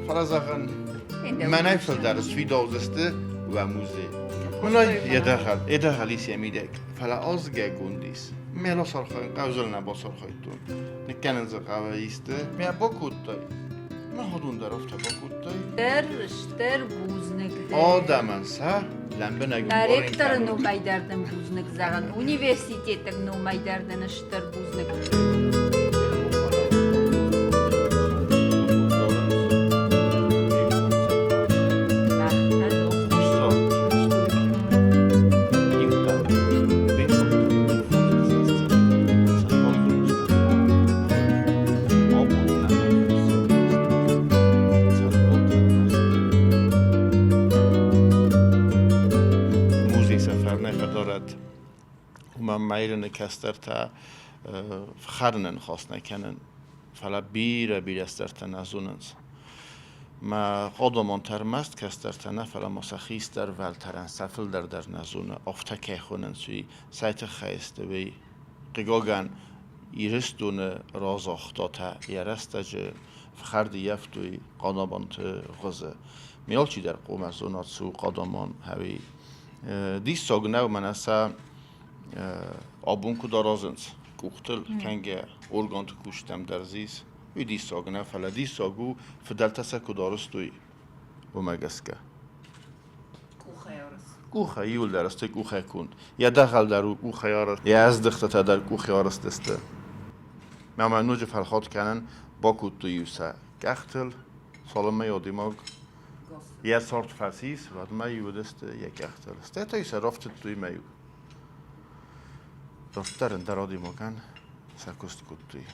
Фӕлӕ зӕгъын, мӕнӕй фылдӕр сфидаудзысты уӕ музей. Мынӕй йӕ дӕгъӕл ис йӕ мидӕг, фӕлӕ азгӕгонд ис. Мӕ бацархайын хъӕудзӕн нӕ бацархайдтон. Ныккӕнын дзы хъӕуы исты. Мӕ бакодтай. Мӕ хӕдон дӕр афтӕ бакодтай. Стыр, стыр бузныг дӕ. Адӕмӕн сӕ лӕмбынӕг Нӕ ректоры номӕй дӕр дын бузныг зӕгъын, университеты номӕй дӕр дын стыр бузныг. Музей сӕ фарнӕй фӕдарӕд. Уымӕн Майрӕны кӕстӕртӕ фхӕрыны ныхас нӕ кӕнын, фӕлӕ бирӕ-бирӕ цыдӕртӕ нӕ зонынц. Мӕ хъодамонтӕ ӕрмӕст кӕстӕртӕ нӕ, фӕлӕ ма сӕ хистӕр фӕлтӕрӕн сӕ фылдӕр дӕр нӕ зоны, афтӕ кӕй хонынц, уый цӕй тыххӕй сты, уый. Хъыгагӕн, Ирыстоны разагътатӕ йӕ рӕстӕджы фхӕрд ӕййӕфтой хъадаманты хуызы. Ме алчидӕр хъуамӕ зона, цы у хъадаман, ӕви диссаг нӕу, мӕнӕ сӕ абон куыд аразынц къухтыл кӕнгӕ органты кусджытӕм дӕр дзы ис, уый диссаг нӕ, фӕлӕ диссаг у, фыдӕлтӕ сӕ куыд арӕзтой, уымӕ гӕсгӕ. Къухӕй арӕзт. Къухӕй, иуылдӕр сты къухӕй конд. Йӕ дӕгъӕл дӕр у къухӕй арӕзт, йӕ ӕздыхтытӕ дӕр къухӕй арӕзт сты. Мӕ ноджы фӕлхат кӕнын бакодтой-иу сӕ къӕхтыл, цалынмӕ адӕймаг йӕ цард фӕцис, уӕдмӕ-иу уыдысты йӕ къӕхтыл. Стӕй та-иу сӕ рафтыдтой мӕ-иу дарддӕр ӕндӕр адӕймагӕн сӕ куыст кодтой.